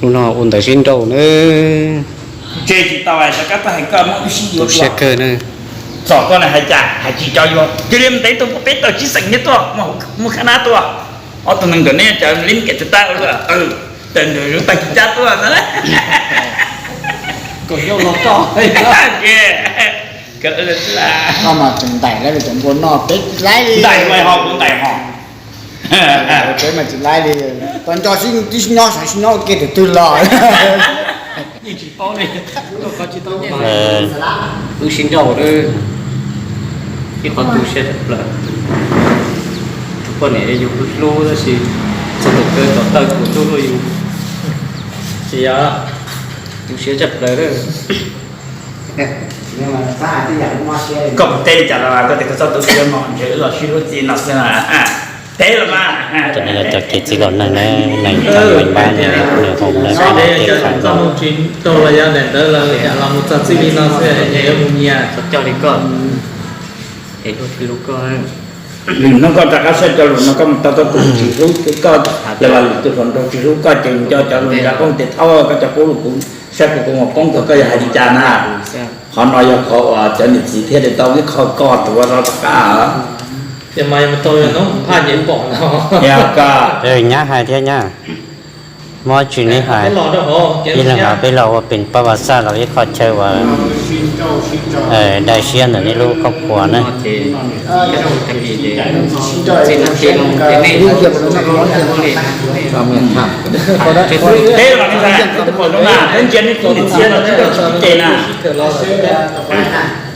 Lub no ua ntawv sib nrauj na. Tsis tau, rov qab tuaj hais koj muab wb sib yuav tu siab kawg na. Txog koj na hais cas hais tsis tau yuav, cia li ntev tus peb tawm tsib xeem nyiaj tuaj, muaj khab nab tuaj, ob tug neeg ntawm neb cov li kev tsis tau, tawm ntawm tag kis cab tuaj na. Kuv yog los koj. Koj mas tseem ntais lawv li cov npua no peb tsis laib li. Ntais ho kuv ntais ho. Peb mas tsis laib li. Tau nco sib nyob saib sib nyob ua ke tus twg los. Wb sib nrauj, ib qhov tu siab tshaj plaws. Tus poj niam yus hlub hlub tab sis txog tus kawg tau tawg kuv hlub hlub yus. Tsis yog, tu siab tshaj plaws. Koj puas teb li cas los koj tias koj txhob tu siab mog, ntshe wb los sib hlub txij no xwb na. Teb los mas. Cov no yog cov kev txij los neeg na, neeg tau npab nws hoo na, qhov no kev khav no. Txog mus tsis tau los yog daim ntawd los mus txog txij li no xwb, nyias yuav mus nyias. Txhob coj li koj, es luag tsis hlub koj. Lwm hnub koj rov qab saib cov lus no koj mus tau koj tus tsis hlub koj, los lwm tus hluas nraug tsis hlub koj ces nco cov lus nrad koj mus tes thaub koj cov qub lus kuv saib kuv kuv mus poob thaum koj yog hais li cas na. Qhov no yog qhov uas cov niam txiv thiaj li tau ib qho koj tuav rau rov qab. Nyab hais thiab nyab, muab tsis neb hais, ib leeg hais peb los ua pem pab vas xaj los ib qho chaw uas dai siab ntawm nej lub khuab puas na.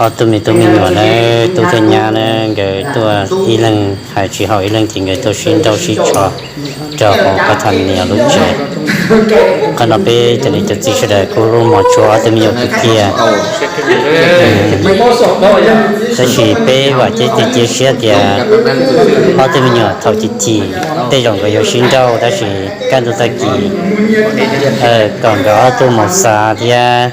Ob tug me tub me nyuam na, tub thiab nyab na, nkawd tuaj ib leeg hais tsis haum ib leeg ces nkawd tuaj sib nrauj sib tso rau hauv pab thas nias lub tsev. Qhov no peb cov niam cov txiv sawv daws kuj lub mos tshua ob tug me nyuam kiag kiag. Tab sis peb vam thiab cia siab tias ob tug me nyuam thaum chiv chim tej zaum nkawd yuav sib nrauj tab sis kaj ntug tag kis kom nkawd ob tug mus xav thiab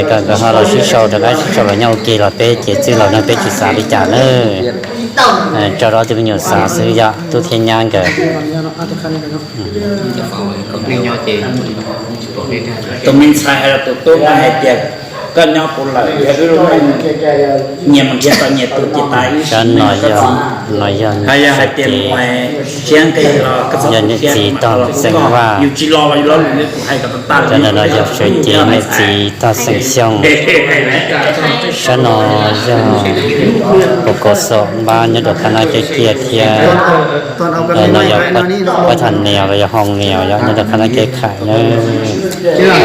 kom nkawd ho los sib sau rov qab sib sau los nyob ua ke los peb cev txwj los no peb tsis xav li cas na. Tso rau ob tug me nyuam xav xwb yog tub thiab nyab nkawd. Tus me ntxhais hais los tus tub no hais tias koj nyob puv lawm yog wb lub neej, nyias mus nrhiav tau nyias tus ces tas ib sim neej no yog hais tias mus siab nqis los koj txhob tu siab mas los xeeb Vaj. Yus tsis los los yus los lwm li kuv hais kom tag tag los no yog sawv cev niam txiv tag xeeb Xyooj. Sab no yog Pov Kos Xom Npab nyob rau Qhab Nab Kiab Kiag thiab no yog Pab Thas Nias los yog Hoo Nias yog nyob rau Qhab Nab Kiab Khais na.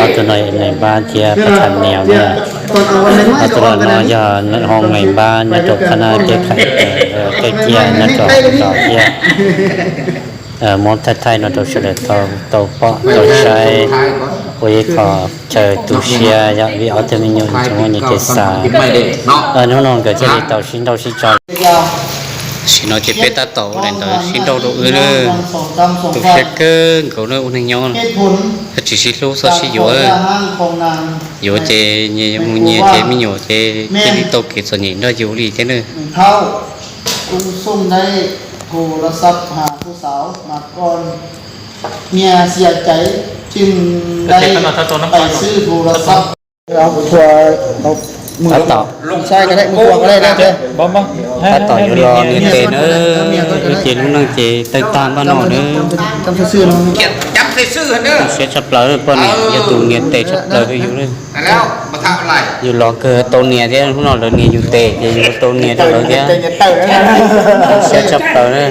Ob tug no Nees Npab thiab Pab Thas Nias na. Ob tug los no yog Hoo Nees Npab nyob rau Qhab Nab Kiab Khais, Kiab Kiag nyob rau Hoo Los thiab. Muab thaij thaij no rau sawv daws tau pom tau saib ua ib qho chaw tu siab yog vim ob tug me nyuam tseem muaj nyias kev xav. Hnub no nkawd thiaj li tau sib nrauj sib tso. Tam sim no ces peb tab tom ua daim ntawv sib nrauj rau wb na. Tu siab kawg nkaus na ua neeg nyob, tsis sib hlub txhob sib yuav. Yuav ces nyias mus nyias ces me nyuam ces thiaj li tau kev txom nyem nrog yus li thiab na. Tab tom, tab tom yuav los ntiav tes na, wb ces lub neej ces tawg tag npaum no na. Tu siab tshaj plaws poj niam yog tus ntiav tes tshaj plaws rau yus na. Yus los kawg tau ntiav thiab, hnub no lawv ntiav yus tes ces yus tau ntiav rau lawv thiab. Tu siab tshaj plaws na.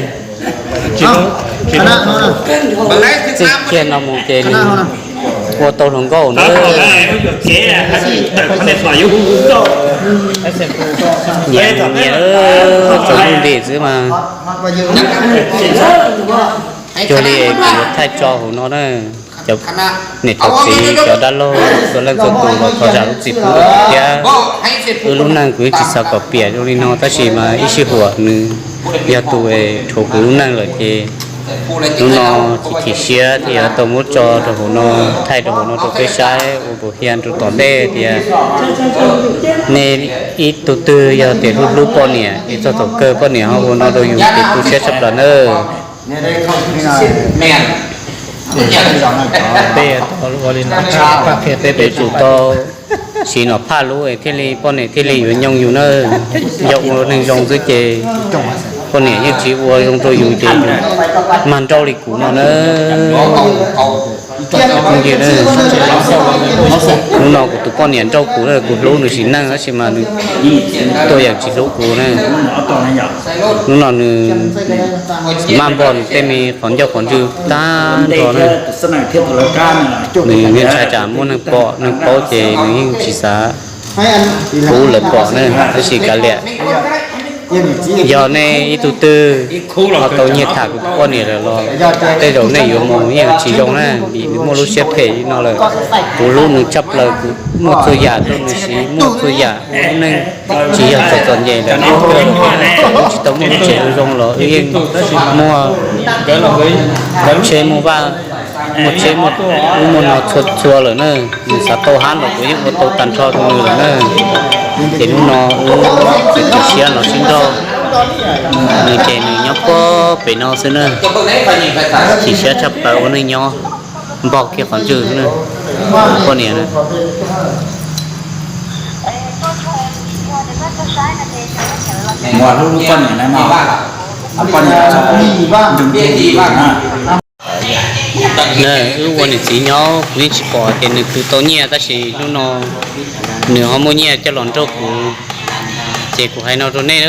Txij kiag no mus ces nws ua tau hluas nkauj na. Nyiam nyiam tsaus ntuj nti xwb mas. Cuag li kuv yuav thaij tso hauv no na, cov niam cov txiv cov dab laug txhua leej txhua tus los thov zam lub txim pub rau kuv thiab. Wb lub neej kuv yeej tsis xav kom piam zoo li no tab sis mas ib sij huam nws yog tus rhuav kuv lub neej lawm ces hnub no chim chim siab thiaj yuav tau muab tso rau hauv no, thaij rau hauv no rau peb saib ua npaum hiab rau tom ntej tias nej ib tug twg yog tias hlub hlub poj niam es txog thaum kawg poj niam ho ua no rau yus ces tu siab tshaj plaws nawb. Peb ua li no, peb tsum tau siv nom phaj lub thiaj li poj niam thiaj li yuav nyooj yus na. Yog ua neeg zoo xwb ces poj niam yeej tsis ua zoo rau yus ces mag nrauj li kuv no na. Hnub no kuv tus poj niam nrauj kuv, kuv hlub nws sim neej tab sis mas nws tuaj yeem tsis hlub kuv na. Hnub no nws maj npog nws tej me qhov ncauj qhov ntswg tag nrho na. Nws yeej ntshai tsam muaj neeg pom neeg paub ces nws yeej tsis xav pub lawv pom na, tab sis kav liam. Yog nej ib tug twg ho tau nyiag tham kuv tus poj niam lawm los tej zaum nej yuav mus yeej tsis zoo na, vim nws muaj lub siab phem li no lawm. Kuv hlub nws tshaj plaws, kuv muaj txhua yam rau nws siv, muaj txhua yam ua lub neej tsis yog txom txom nyem lawm. Wb tsis tau muaj lub tsev zoo los wb yeej muaj tsheb muaj vaj, muaj tsheb muaj ub muaj no txhua txhua lawm na. Nws xav tau hab los kuv yeej ua tau tag nrho rau nws lawm na. Ces hnub no wb txiav txim siab los sib nrauj, nws ces nws nyob puag pem no xwb na. Txiav txim siab tshaj plaws ua neej nyob npog kiag qhov ntswg xwb na. Poj niam na. Na, wb ua niam txiv nyob kuv yeej tsis pom tias nws twb tau nyiaj tab sis hnub no nws ho muaj nyiaj coj los nrauj kuv. Ces kuv hais no rau nej,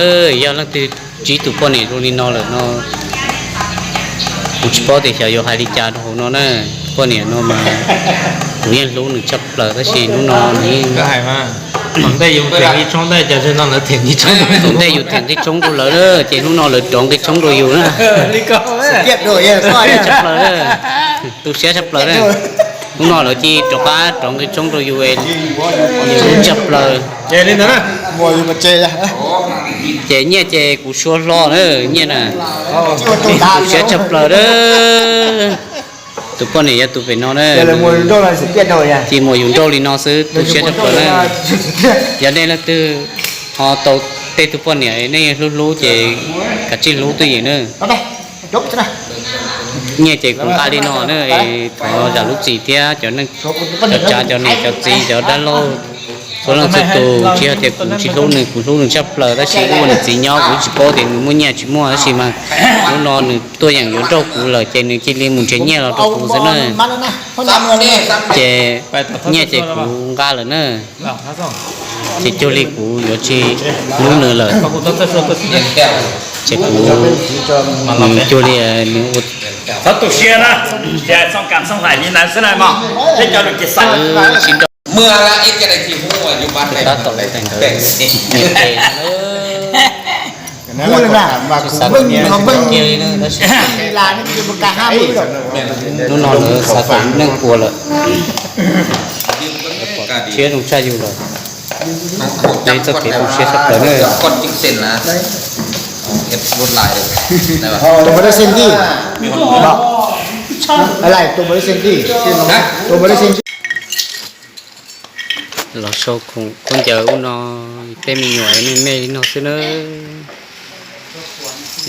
yog leej twg ntsib tus poj niam zoo li no lawm no, kuv tsis paub tias xyov yuav hais li cas rau hauv no na. Poj niam no mas kuv yeej hlub nws tshaj plaws tab sis hnub no nws yeej, thaum ntej yus them nqi tshoob rau lawv na ces hnub no lawv rov nqi tshoob rau yus na. Tshaj plaws, tu siab tshaj plaws na. Hnub no lawv cia li rov qab rov nqi tshoob rau yus, yus tshaj plaws. Ces nyiaj ces kuv suav hlo na, nyiaj na. Tu siab tshaj plaws na. Tus poj niam yog tus pem no na, cia muab yus nrauj li no xwb tu siab tshaj plaws na. Yog nej leej twg ho tau tej tug poj niam nej hlub hlub ces kav tsij hlub twj ywm na. Nyiaj ces kuv nqa li no na, es thov zam lub txim thiab cov neej, cov tsav, cov niam cov txiv, cov dab laug, txhua leej txhua tus, tsis yog tias kuv tsis hlub nws, kuv hlub nws tshaj plaws tab sis wb ua niam txiv nyob kuv tsis paub tias nws muaj nyiaj tsis muaj tab sis mas hnub no nws tuaj yeem yuav nrauj kuv lawm ces nws cia li mus nrhiav nyiaj los rau kuv xwb na. Ces nyiaj ces kuv nqa lawm na, ces cuag li kuv yuav tsis hlub nws lawm. Ces kuv, nws cuag li nws ua, txhob tu siab na, ces txhob kam txhob hais li ntawd xwb na mog. Peb cov lus ces xav sib nrauj, tab tom lawv teem ntawd nyiam tes na. Tsis xav tau nyiaj kiag li na tab sis hnub no lawv xav tau neej ua lawm. Lawv pom siab zoo tshaj yus lawm. Neb txoj kev tu siab tshaj plaws na. Tus ma dab sentij, tus ma dab sentij, tus ma dab sentij. Los sau khoom khaub ncaws ub no, tej me nyuam me me li no xwb na.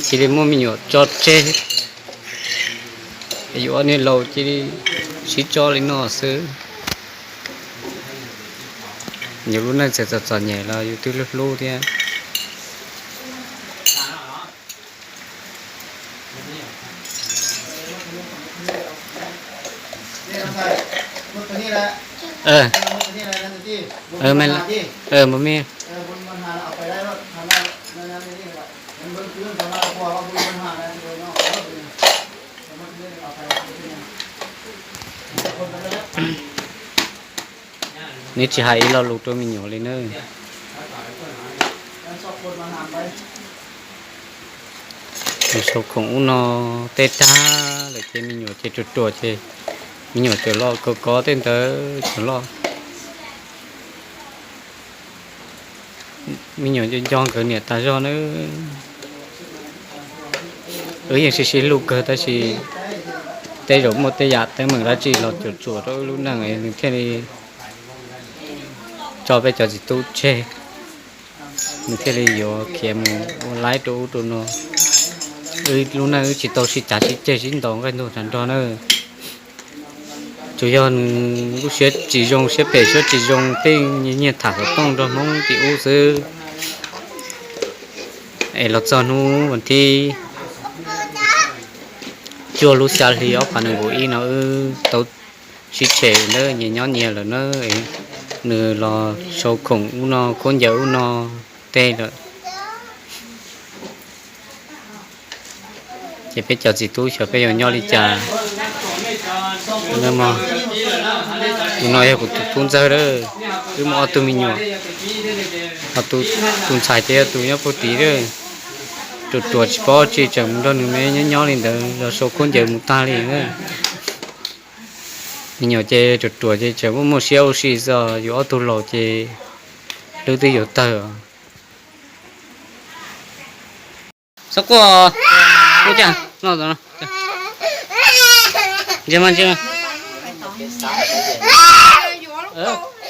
Cia li muaj me nyuam tso tseg, yus ob niag laus cia li sib tso li no xwb. Yus lub neej txawm txom txom nyem los yus twb hlub hlub thiab. Neb tsis hais ib lo lus rau me nyuam li na. Tus sau khoom ub no tej tag lawm ces me nyuam ces ruam ruam ces me nyuam tseem los kov kov tej ntawd tseem los. Me nyuam nco nco nkawd niam tas zog na. Wb yeej sib sib hlub kawg tab sis tej zaum muaj tej yam teeb meem dab tsi los cuam tsuam rau wb lub neej nws thiaj li tso peb cov txiv tub tseg, nws thiaj li yuav khiav mus ua laib rau ub rau no. Wb lub neej wb tsis tau sib cav sib ceg sib ntaus nqaij ntuag tas nrog na. Tsuas yog nws lub siab tsis zoo, siab phem siab tsis zoo, tej nyiag tham xov tooj nrog Hmoob tim ub xwb. Es los txog hnub vas thib cuaj lub xya hli ob phav nees nkaum ib no wb tau sib tshem ntawd nyias nyob nyias lawm na. Nws los sau khoom ub no khaub ncaws ub no tej lawm. Ces peb cov txiv tub xyov peb yuav nyob li cas. Tus no yog kuv tus tub ntxawg lawm, wb muaj ob tug me nyuam, ho tus ntxhais ces yog tus nyob puag tid lawm. Ruam ruam tsis paub tsi, tseem mus nrog nws me nyob nyob li ntawd los sau khaub ncaws mus tag li na. Me nyuam ces ruam ruam ces tseem muaj muaj siab ua si xwb, yus ob tug laus ces lub twb yuav tawg. Xav quaj, ua cas no, ntsia mas, ntsia mas,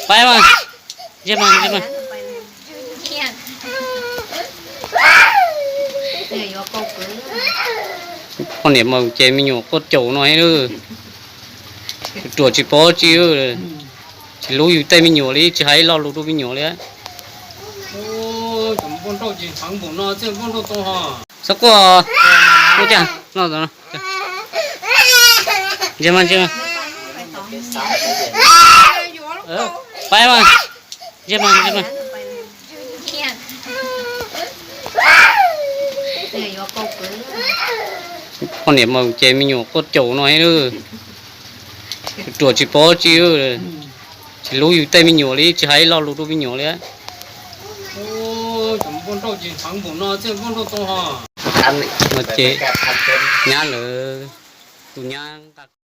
pab mas, ntsia mas, ntsia mas. Poj niam mas ces me nyuam quaj caum no, ruam tsis paub tsi, tsis hlub yus tej me nyuam li, tsis hais ib lo lus rau me nyuam li. Xav quaj, ua cas no, ntsia mas, ntsia mas, pab mas, ntsia mas, ntsia mas. Poj niam mas ces me nyuam quaj caum no, ruam tsis paub tsi, tsis hlub yus tej me nyuam li, tsis hais ib lo lus rau me nyuam li. No ces nyab lawv, tus nyab nqa